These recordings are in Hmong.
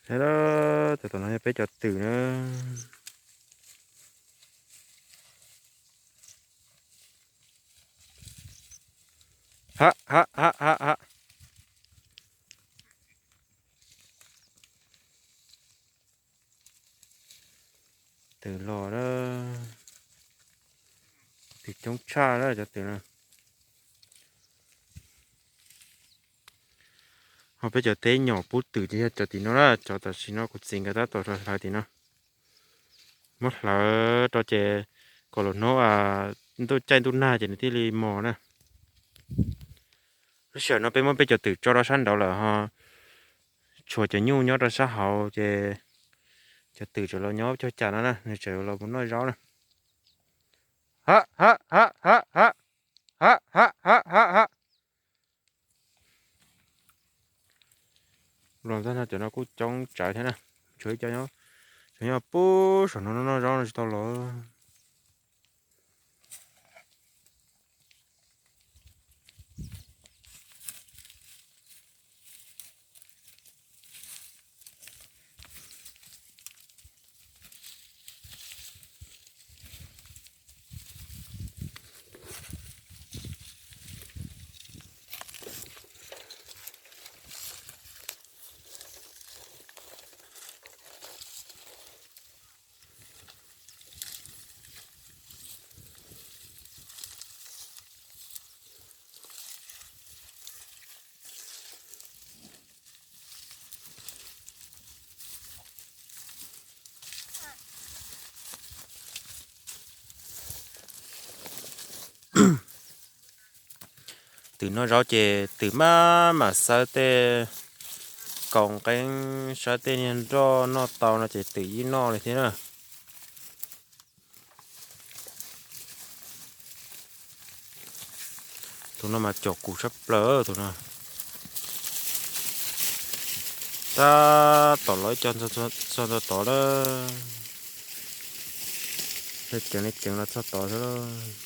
Saib lawm, cov tom no yog peb cov twm na. Ha ha ha ha ha. Twm los na, twm coob tshaj na cov twm no. Ho peb cov teb nyom pub twm ces yog cov tim no na, cov tam sim no kuv txiv nkawd tab tom hlawv tim no. Muab hlawv rau ces kom los hnub ntuj caij ntuj nag ces nws thiaj li mos na. Lub sij hawm no peb muab peb cov twm tso rau sab nraud lawm ho tshuav cov nyuj nyob rau sab hauv ces cov twm tseem los nyob cog cas no na, nws tseem los mus noj zaub na. Ha ha ha ha ha ha ha ha ha ha. Los tag no cov no kuj coob tsawv thiab na. Tshuav ib co nyob, cov nyob puag saum no noj zaub no tsis tau los. Twm noj zaub ces twm maj mam xawb tej kaus nqeeb, xawb tej niag nroj noj tau no ces twm ib noj li thiab na. Tus no mas caum kuv tshaj plaws tus no. Tab tom los ib co txog nto tod lawm. Ceev li ceev los txog tod xwb.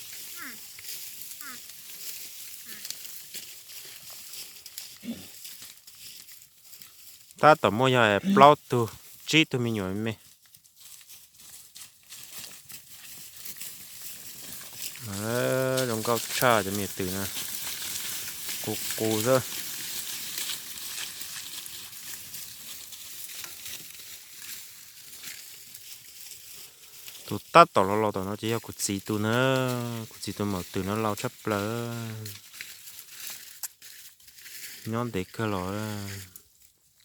Tab tom muaj yog plaub tug tsib tug me nyuam me. Zoo nkauj tshaj cov me nyuam twm na. Qus qus xwb. Tus tab tom los los tom no ces yog kuv txiv tus na. Kuv txiv tus maum twm no laus tshaj plaws. Nyob ntev kawg los.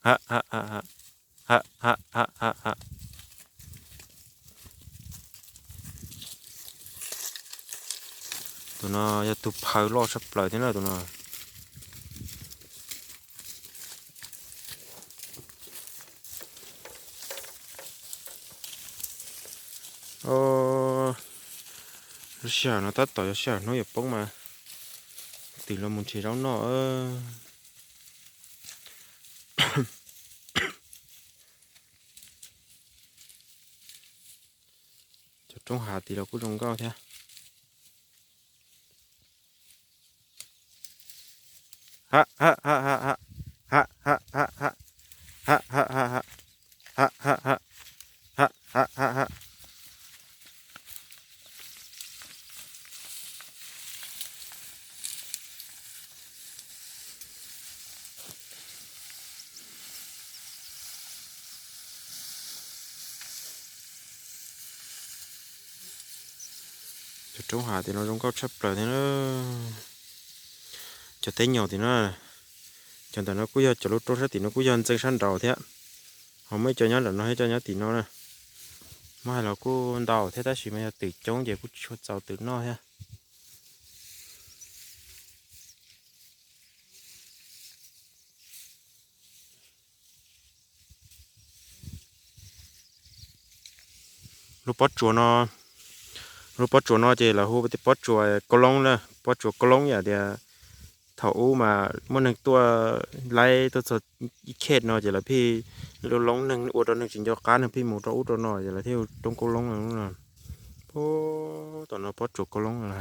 Ha ha ha ha. Ha ha ha ha ha. Tus no yog tus phaw loj tshaj plaws thiab na tus no. Lub sij hawm no tab tom yog sij hawm hnub yuav poob mas twm los mus nrhiav zaub noj. Cov roob hav tid los kuj zoo nkauj thiab. Ha ha ha ha ha. Ha ha ha ha. Ha ha ha ha. Ha ha ha ha. Ha ha ha ha. Cov roob hav tim no zoo nkauj tshaj plaws thiab na. Cov teb nyom tim no, cov ntawm no kuj yog cov lub roob sab tim no kuj yog ntxeev sab nraud thiab. Ho muaj ib co nyob nram no thiab, cov nyob tim no na. Muab hais los kuj ntau thiab tab sis mas yog twm coob ces kuj tsis tshua txaus twm noj thiab. Lub pob tsuas no, lub pob tsuas no ces lawv hu tias pob tsuas kaub loob na, pob tsuas kaub loob yam tias thaum ub mas muaj neeg tuaj laib tuaj txog ib chej no ces lawv phij lub loob, neeg ua rau neeg tsis nco qab, neeg phij mus rau ub rau no ces lawv thiaj hu roob kaub loob no. Puag tom no pob tsuas kaub loob no.